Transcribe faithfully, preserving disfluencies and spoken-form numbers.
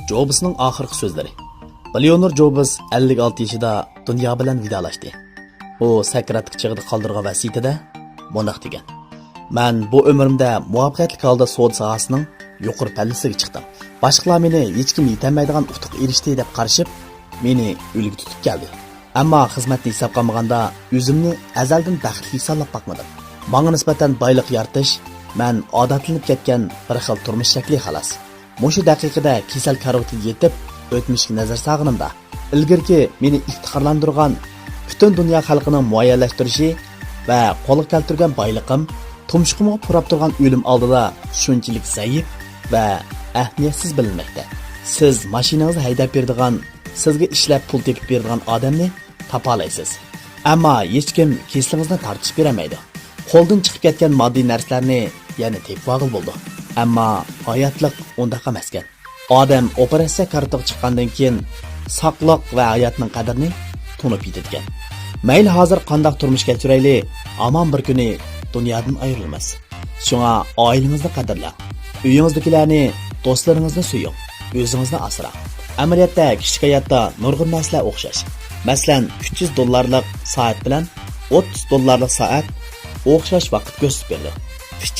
جوبسنىڭ ئاخىرقى سۆزلىرى. بىليونېر جوبس ئەللىك ئالتە يېشىدا دۇنيا بىلەن ۋىدالاشتى. ئۇ سەكراتلىق چېغىدا قالدۇرغان ۋەسىيىتىدە مۇنداق دېگەن: «مەن بۇ ئۆمرۈمدە مۇۋەپپەقىيەتلىك ھالدا سودا ساھەسىنىڭ يۇقىرى پەللىسىگە چىقتىم. باشقىلار مېنى ھېچكىم يېتەلمەيدىغان ئۇتۇققا ئېرىشتى دەپ قارىشىپ، مېنى ئۈلگە تۇتۇپ كەلدى. ئەمما خىزمەتنى ھېسابقا ئالمىغاندا، ئۆزۈمنى ئەزەلدىن بەختلىك ھېسابلاپ باقمىدىم. ماڭا نىسبەتەن بايلىق يارىتىش، مەن ئادەتلىنىپ كەتكەن بىر خىل تۇرمۇش شەكلى، خالاس.» مۇشۇ دەقىقىدە كېسەل كارىۋىتىدا يېتىپ، ئۆتمۈشكە نەزەر سالغىنىمدا، ئىلگىرىكى مېنى ئىپتىخارلاندۇرغان، پۈتۈن دۇنيا خەلقىنىڭ مۇئەييەنلەشتۈرۈشى ۋە قولغا كەلتۈرگەن بايلىقىم تۇمشۇقۇمغا پۇراپ تۇرغان ئۆلۈم ئالدىدا شۇنچىلىك زەئىپ ۋە ئەھمىيەتسىز بىلىنمەكتە. سىز ماشىنىڭىزنى ھەيدەپ بېرىدىغان، سىزگە ئىشلەپ پۇل تېپىپ بېرىدىغان ئادەمنى تاپالايسىز. ئەمما ھېچكىم كېسىلىڭىزنى تارتىشىپ بېرەلمەيدۇ. قولدىن چىقىپ كەتكەن ماددىي نەرسىلەرنى يەنە تېپىۋالغىلى بولىدۇ. ئەمما ھاياتلىق ئۇنداق ئەمەسكەن. ئادەم ئوپېراتسىيە كارتىغا چىققاندىن كېيىن ساقلىق ۋە ھاياتنىڭ قەدرىنى تونۇپ يېتىدىكەن. مەيلى ھازىر قانداق تۇرمۇش كەچۈرەيلى، ھامان بىر كۈنى دۇنيادىن ئايرىلىمىز. شۇڭا ئائىلىڭىزنى قەدىرلەڭ. ئۆيىڭىزدىكىلەرنى، دوستلىرىڭىزنى سۆيۈڭ. ئۆزىڭىزنى ئاسراڭ. ئەمەلىيەتتە كىچىك ھاياتتا نۇرغۇن نەرسىلەر ئوخشاش. مەسىلەن، ئۈچ يۈز دوللارلىق سائەت بىلەن ئوتتۇز دوللارلىق سائەت ئوخشاش ۋاقىت كۆرسىتىپ بېرىدۇ. ئۈچ يۈز